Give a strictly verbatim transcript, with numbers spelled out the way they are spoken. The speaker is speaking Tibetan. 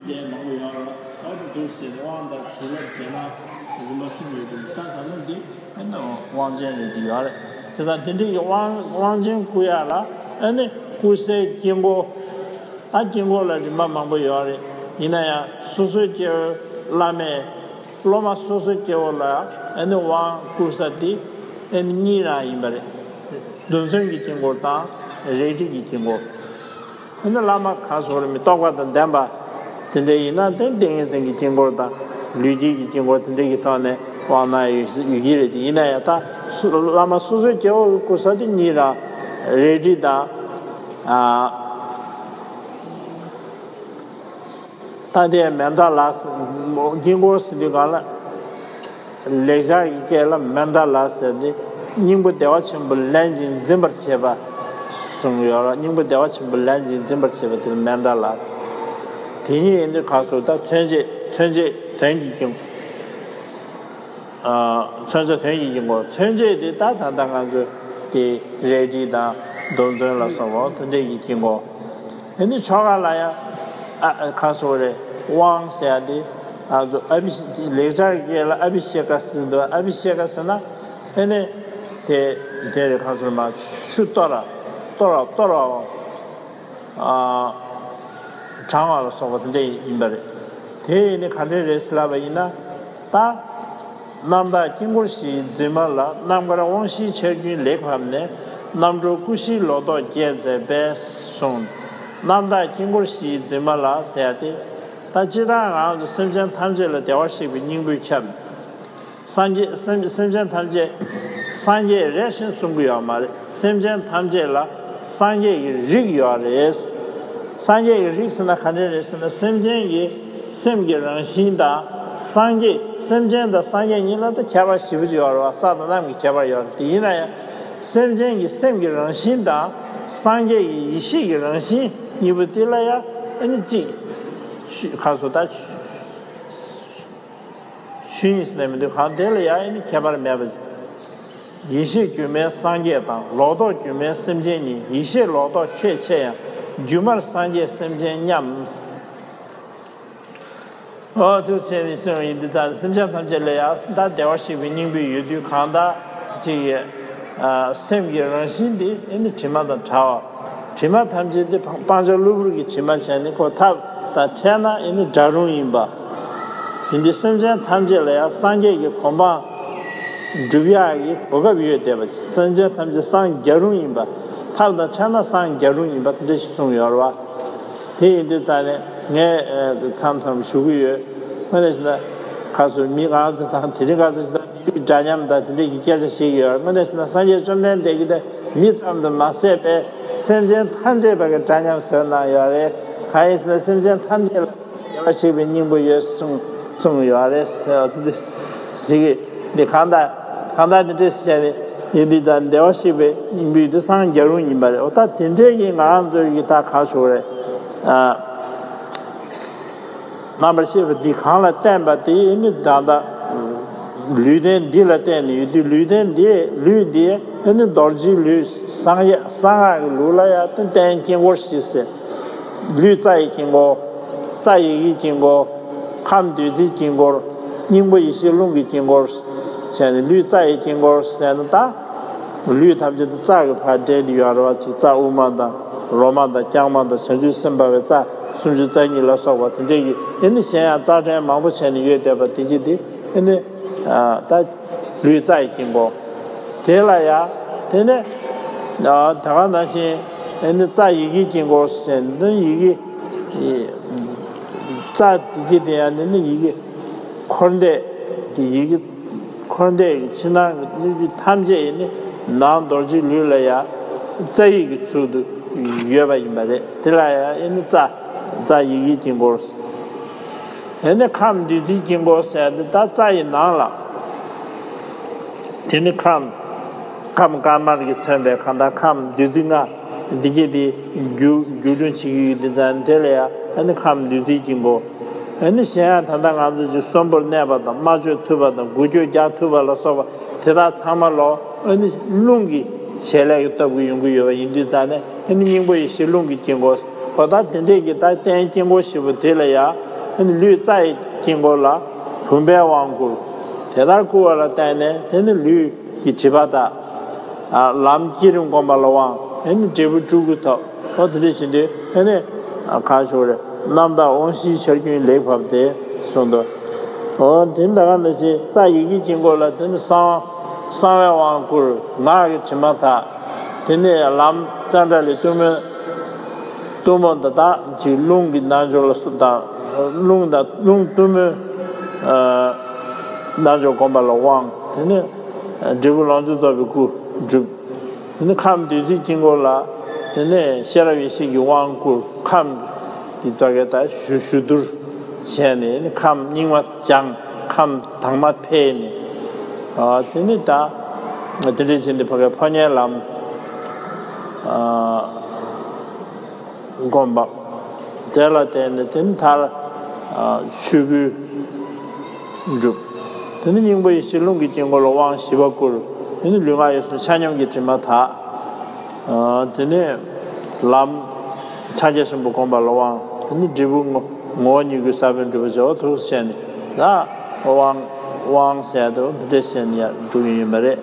ཡས་མང་པོ་ཡོད་རེད། ད་དེ་འདུག་ཟེར་ཏེ་དབང་དང་བྱིན་རླབས་བྱས་ན་རིམ་པ་གསུམ་ཡོད་དེ། ད་ད་ལྟ་འདི་ཨ་ནི་དབང་ཆེན་རེད་དེ་ཡོད་རེད། བྱས་ཙང་དེ་འདྲའི་གི་དབང་དབང་ཆེན་བསྐུར་ཡག་ལ་ཨ་ནི་བསྐུར་སའི་དཀྱིལ་འཁོར། ད་དཀྱིལ་འཁོར་ལ་རིམ་པ་མང་པོ་ཡོད་རེད། ཡིན་ན་ཡང་སོ་སོའི་སྐྱེ་བོའི་བླ་མས་སློབ་མ་སོ་སོའི་སྐྱེ་བོ་ལ་ཨ་ནི་དབང་བསྐུར་ས་དེ་ཨ་ནི་གཉིས་རང་ཡིན་པ་རེད། རྡུལ་ཚོན་གྱི་དཀྱིལ་འཁོར་དང་རལ་གྲི་གི་དཀྱིལ་འཁོར། ཨ་ནི་བླ་མ་གང་སོགས་རེད་མི་རྟོགས་པ་དང་ལྡན་པ་དེ་འདྲ་ཡིན་ན་དེ་ཏིང་ངེ་འཛིན་གྱི་དཀྱིལ་འཁོར་དང་ལུས་དཀྱིལ་གྱི་དཀྱིལ་འཁོར་དེ་འདྲ་གི་ཐོག་ནས་དབང་གནང་ཡོད་ཡོད་ཀྱི་རེད། དེ་ཡིན་ན་ཡང་ད་སུ་བླ་མ་སོ་སོའི་སྐྱེ་བོ་གི་བསྐུར་ས་དེ་གཉིས་རང་རལ་གྲི་དང་ཨ། ད་ལྟའི་མན་དཱ་ལ་དཀྱིལ་འཁོར་ཟེར་དུས་གང་ལ། ལེགས་སྦྱར་གྱི་སྐད་ལ་མན་དཱ་ལ་ཟེར་ཏེ། སྙིང་པོ་བདེ་བ་ཆེན་པོ་ལེན་ཅིང་འཛིན་པར་བྱེད་པ་གསུངས་ཡོད་ལ། སྙིང་པོ་བདེ་བ་ཆེན་པོ་ལེན་ཅིང་འཛིན་པར་བྱེད་པ་དེ་ལ་མན་དཱ་ལ། དེ་ཉིད་ཡིན་དུས་གང་སུ་ད་མཚོན་བྱེད་མཚོན་བྱེད་དོན་གྱི་དཀྱིལ་འཁོར། མཚོན་བྱ་དོན་གྱི་དཀྱིལ་འཁོར། མཚོན་བྱེད་དེ་ད་ད་ལྟ་ང་ཚོས་དེ་རལ་གྲི་དང་རྡུལ་ཚོན་ལ་སོགས་པ་དེ་འདྲས་ཀྱི་དཀྱིལ་འཁོར། དེ་ནི་ཆོ་ག་ལ་ཡང་ཨ་ཨ་ག་སོགས་རེད། དབང་ཟེར་ཡ་དེ་ང་ཚོ་ཨ་བི་ལེགས་སྦྱར་སྐད་ལ་ཨ་བི་ཤེ་ཀ་ཟེར་འདུག་ཨ་བི་ཤེ་ཀ་ཟེར་ན་དེ་ནི་དེ་དེ་རེད། ག་སོགས་མ་ཆུ་གཏོར་བ་གཏོར་བ་གཏོར་བའོ། དྲང་བ་ལ་སོགས་པ་དེ་འདྲ་ཡིན་པ་རེད། དེ་ཡིན་ནི་ག་འདྲས་རེད་ཟེར་ལབ་པ་ཡིན་ན། ད། རྣམ་དག་དཀྱིལ་འཁོར་བཞིའི་འཛིན་མ་ལ། རྣམ་དཀར་དབང་བཞིའི་ཆར་རྒྱུན་ལེགས་བབས་ནས། རྣམ་གྲོལ་སྐུ་བཞིའི་ལོ་ཏོག་སྐྱེད་མཛད་པས་གསུངས། རྣམ་དག་དཀྱིལ་འཁོར་བཞིའི་འཛིན་མ་ལ་ཟེར་ཡ་དེ། ད་སྤྱིར་བཏང་ང་རང་ཚོ་སེམས་ཅན་ཐམས་ཅད་ལ་བདེ་བར་གཤེགས་པའི་སྙིང་པོས་ཁྱབ། སངས་རྒྱས་སེམས་སེམས་ཅན་ཐམས་ཅད་སངས་རྒྱས་རེད་ཤེས་གསུང་གི་ཡོད་མ་རེད། སེམས་ཅན་ཐམས་ཅད་ལ་སངས་རྒྱས་ཀྱི་རིགས་ཡོད་རེད། སངས་རྒྱས་ཀྱི་རིགས་ཟེར་ན་ག་འདྲ་རེད་ཟེར་ན། སེམས་ཅན་གྱི་སེམས་ཀྱི་རང་བཞིན་དང་སངས་རྒྱས། སེམས་ཅན་དང་སངས་རྒྱས་གཉིས་ལ་ད་ཁྱད་པར་ཞེ་པོ་ཅིག་ཡོད་རེད་བ། ས་དང་གནམ་གྱི་ཁྱད་པར་ཡོད་རེད། དེ་ཡིན་ན་ཡང་སེམས་ཅན་གྱི་སེམས་ཀྱི་རང་བཞིན་དང་སངས་རྒྱས་ཀྱི་ཡེ་ཤེས་ཀྱི་རང་བཞིན་གཉིས་པོ་དེ་ལ་ཡང་ཨ་ནི་གཅིག་ཁ་སོ་ད། ཆོས་ཉིད་ཟེར་ནས་མི་འདུག་གང་དེ་ལ་ཡང་ཨ་ནི་ཁྱད་པར་མེད་པ། ཡེ་ཤེས་སྒྱུ་མའི་སངས་རྒྱས་དང་། ལོག་རྟོག་སྒྱུ་མའི་སེམས་ཅན་ཉིད། ཡེ་ཤེས་ལོག་རྟོག་ཁྱད་ཆེ་ཡང་། སྒྱུ་མར་སངས་རྒྱས་སེམས་ཅན་མཉམ། ཨོ་དེ་བྱས་ནས་གསུངས་ཡིན་དུས་ཙང་སེམས་ཅན་ཐམས་ཅད་ལ་ཡང་ད་བདེ་བར་གཤེགས་པའི་སྙིང་པོ་ཡོད་དུས་གང་ལྟར་ཅིག་ཡོད། སེམས་ཀྱི་རང་བཞིན་དེ་ཨ་ནི་དྲི་མ་དང་བྲལ་བ། དྲི་མ་ཐམས་ཅད་དེ་སྤང་བྱ་གློ་བུར་གྱི་དྲི་མ་བྱས་ནས་ཁོ་ཐབས་དང་འཕྲད་ན་ཨ་ནི་འདྲ་རུང་ཡིན་པ། དེ་འདི་སེམས་ཅན་ཐམས་ཅད་ལ་ཡང་སངས་རྒྱས་ཀྱི་གོ་འཕང་སྒྲུབ་ཡག་གི་གོ་སྐབས་ཡོད་བསྡད་པ། སེམས་ཅན་ཐམས་ཅད་སངས་རྒྱ་རུང་ཡིན་པ། ཐབས་དང་འཕྲད་ན་སངས་རྒྱ་རུང་ཡིན་པ་དེ་འདྲ་ཞིག་གསུངས་ཡོད་རེད་བ། དེ་ཡིན་དུས་ད་ནི་ངས་མཚམས་མཚམས་ཞུ་གི་ཡོད། དངོས་གནས་བྱས་ན་ཁ་སོ་མི་ང་ཚོ་དང་དེ་རིང་ཁ་སོ་ཞིག་དང་མི་ཡུལ་འདྲ་མཉམ་དང་དེ་འདྲ་གི་སྐད་ཆ་བཤད་ཀྱི་ཡོད། དངོས་གནས་བྱས་ན་སངས་རྒྱས་བཅོམ་ལྡན་འདས་ཀྱིས་ད་མི་ཙམ་དུ་མ་ཟད་པའི་སེམས་ཅན་ཐམས་ཅད་བར་གྱི་འདྲ་མཉམ་བཟོས་གནང་ཡོད་རེད། གང་ཡིན་ཟེར་ན་སེམས་ཅན་ཐམས་ཅད་ལ་བདེ་བར་གཤེགས་པའི་སྙིང་པོ་ཡོད་གསུངས་གསུངས་ཡོད་རེད་ཟེར་བ་དེ་འདྲ་ཞིག་གིས་འདི་གང་ལྟར་གང་ལྟར་འདི་འདྲ་བཤད་ནས་ཡིན་འདི་ལྟར་བདེ་བར་གཤེགས་པའི་སྙིང་པོ་ཡོད་དུས་སངས་རྒྱ་རུང་ཡིན་པ་རེད། འོ་ད་དེ་འདྲའི་གི་ང་རང་ཚོའི་གི་ད་ག་ཞུ་རེད། ཨ། རྣམ་པར་ཤེས་པ་འདི་གང་ལ་བརྟེན་པ་དེ་ནི་ད་ལྟ་ལུས་རྟེན་འདི་ལ་བརྟེན་ནས་ཡོད་དུས། ལུས་རྟེན་འདི་ལུས་འདི་ནི་རྡོ་རྗེའི་ལུས། གསང་ཡ་གསང་སྔགས་ཀྱི་ལུགས་ལ་ཡང་རྟེན་དཀྱིལ་འཁོར་ཞེས་ཟེར། ལུས་རྩ་ཡི་དཀྱིལ་འཁོར། རྩ་ཡི་གེའི་དཀྱིལ་འཁོར། ཁམས་བདུད་རྩིའི་དཀྱིལ་འཁོར། སྙིང་པོ་ཡེ་ཤེས་རླུང་གི་དཀྱིལ་འཁོར་བྱས་ནས། ལུས་རྩ་ཡི་དཀྱིལ་འཁོར་ཟེར་ན་ད། ལུས་ཐམས་ཅད་དུ་རྩ་གི་བར་འབྲེལ་ཡོད་རེད་བ། ཅིག་རྩ་དབུ་མ་དང་རོ་མ་དང་རྐྱང་མ་དང་བྱང་ཆུབ་སེམས་དཔའ་བའི་རྩ་སུམ་ཅུ་རྩ་གཉིས་ལ་སོགས་པ་དེ་འདྲས་ཀྱི་ཨེ་ནི་གཞན་ཡང་རྩ་ཕྲན་མང་པོ་བྱས་ནས་ཡོད་བསྡད་པ་དེ་གྱིས་དེ་ཨེ་ནི་ད་ལུས་རྩ་ཡི་དཀྱིལ་འཁོར། དེ་ལ་ཡང་དེ་ནས་ད་ག་ནང་བཞིན་ཨེ་ནི་རྩ་ཡི་གེའི་དཀྱིལ་འཁོར་ཟེར་འདི་ཡི་གེ་རྩ་དེ་གྱིས་དེ་ཡང་དེ་ནི་ཡི་གེ་འཁོར་འདས་ཀྱི་ཡི་གེ་འཁོར་འདས་ཀྱི་ཕྱི་ནང་གི་སྣོད་བཅུད་ཐམས་ཅད་ཡིན་ནི་ནང་རྡོ་རྗེའི་ལུས་ལ་ཡང་རྩ་ཡི་གི་ཚུལ་དུ་ཡོད་པ་ཡིན་པ་རེད། དེ་ལ་ཡང་ཨེ་ནི་རྩ་རྩ་ཡི་གེའི་དཀྱིལ་འཁོར། ཨེ་ནི་ཁམས་བདུད་རྩིའི་དཀྱིལ་འཁོར་ཟེར་ཏེ་ད་རྩ་ཡི་ནང་ལ། དེ་ནི་ཁམས་ཁམས་དཀར་དམར་གྱིས་མཚོན་པའི་གང་ལྟར་ཁམས་བདུད་རྩི་ལྔ། འདི་གྱིས་དེ་རྒྱུ་རྒྱུ་སྐྲུན་བྱེད་ཀྱི་ཡོད། དེ་ཙང་དེ་ལ་ཡང་ཨ་ནི་ཁམས་བདུད་རྩིའི་དཀྱིལ་འཁོར། ཨ་ནི་གཞན་ཡང་ད་ལྟ་ང་ཚོ་ཅིག་གསོན་པོར་གནས་པ་དང་དམར་མཆོད་ཐུབ་པ་དང་འགུལ་སྐྱོད་རྒྱག་ཐུབ་པ་ལ་སོགས་པ་དེ་དག་ཚང་མ་ལོ་ཨ་ནི་རླུང་གི་བྱེད་ལས་ཀྱི་སྟོབས་ཀྱིས་ཡོང་གི་ཡོད་པ་ཡིན་དུས་ཙང་ནས་ཨ་ནི་སྙིང་པོ་ཡེ་ཤེས་རླུང་གི་དཀྱིལ་འཁོར། འོ་ད་དེ་འདྲས་ཀྱི་ད་རྟེན་དཀྱིལ་འཁོར་བཞི་པོ་དེ་ལ་ཡང་ ནི་ལུས་རྩ་ཡི་དཀྱིལ་འཁོར་ལ་བུམ་པའི་དབང་བསྐུར། དེ་ལྟར་བསྐུར་བ་ལ་བརྟེན་ནས་དེ་ནི་ལུས་ཀྱི་སྒྲིབ་པ་དག་ལམ་བསྐྱེད་རིམ་བསྒོམ་པ་ལ་དབང་། དེ་ནི་འབྲས་བུ་སྤྲུལ་སྐུ་ཐོབ། འོ་དེ་འདྲ་བྱེད་དུས་དེ་ནི་གང་ཞུ་རེད། རྣམ་དག་དབང་བཞིའི་ཆར་རྒྱུན་ལེགས་བབས་ཏེ་གསུངས་འདུག་འོ་དེ་འདྲ་ག་ནང་བཞིན་རྩ་ཡི་གེའི་དཀྱིལ་འཁོར་ལ་དེ་ནི་གསང་གསང་བའི་དབང་བསྐུར། ངག་གི་དྲི་མ་དག་དེ་ནས་ལམ་ཙནྡྲ་ལའི་གཏུམ་མོའི་གཏུམ་མོ་འདི་དག་ཅིག་རླུང་གི་རྣལ་འབྱོར་ལ་སོགས་དང་རླུང་དང་རླུང་གཏུམ་མོའི་རྣལ་འབྱོར་བསྒོམ་པ་ལ་དབང་། དེ་ནས་འབྲས་བུ་ལོངས་སྤྱོད་རྫོགས་པའི་སྐུ་འགྲུབ། དེ་ནས་ཁམས་བདུད་རྩིའི་དཀྱིལ་འཁོར་ལ་དེ་ནས་ཤེས་རབ་ཡེ་ཤེས་ཀྱི་དབང་བསྐུར། ཁམས་ཀྱི་ཐོག་གི་ད་ཞུ་ཞུ་བསྡུར་བྱས་ནས་ཁམས་རྙིང་མ་སྦྱངས། ཁམས་དྭངས་མ་འཕེལ་ནས། ཨ་དེ་ནི་ད་དེ་འདྲའི་བྱས་ནས་ཕ་གའི་ཕོ་ཉའི་ལམ་ཨ་བསྒོམ་པ། དེ་ལ་བརྟེན་ནས་དེ་ནི་མཐར་ཨ་ཆོས་སྐུ་འགྲུབ། དེ་ནི་སྙིང་པོ་ཡེ་ཤེས་རླུང་གི་དཀྱིལ་འཁོར་ལ་དབང་བཞི་པ་བསྐུར། དེ་ནི་ལུས་ངག་ཡིད་གསུམ་ཆ་སྙོམས་ཀྱི་དྲི་མ་དག་ཨ་དེ་ནས་ལམ་ཕྱག་རྒྱ་ཆེན་པོ་བསྒོམ་པ་ལ་དབང་། དེ་ནི་འབྲས་བུ་ངོ་ངོ་བོ་ཉིད་ཀྱི་ས་བོན་འགྲུབ་པ་བྱེད་པ་ཐུགས་སུ་བྱས་ནས་ལ་དབང་དབང་ཟེར་དུ་འདི་འདྲ་བྱས་ནས་ཡང་འགྲུབ་ཡིན་པ་རེད།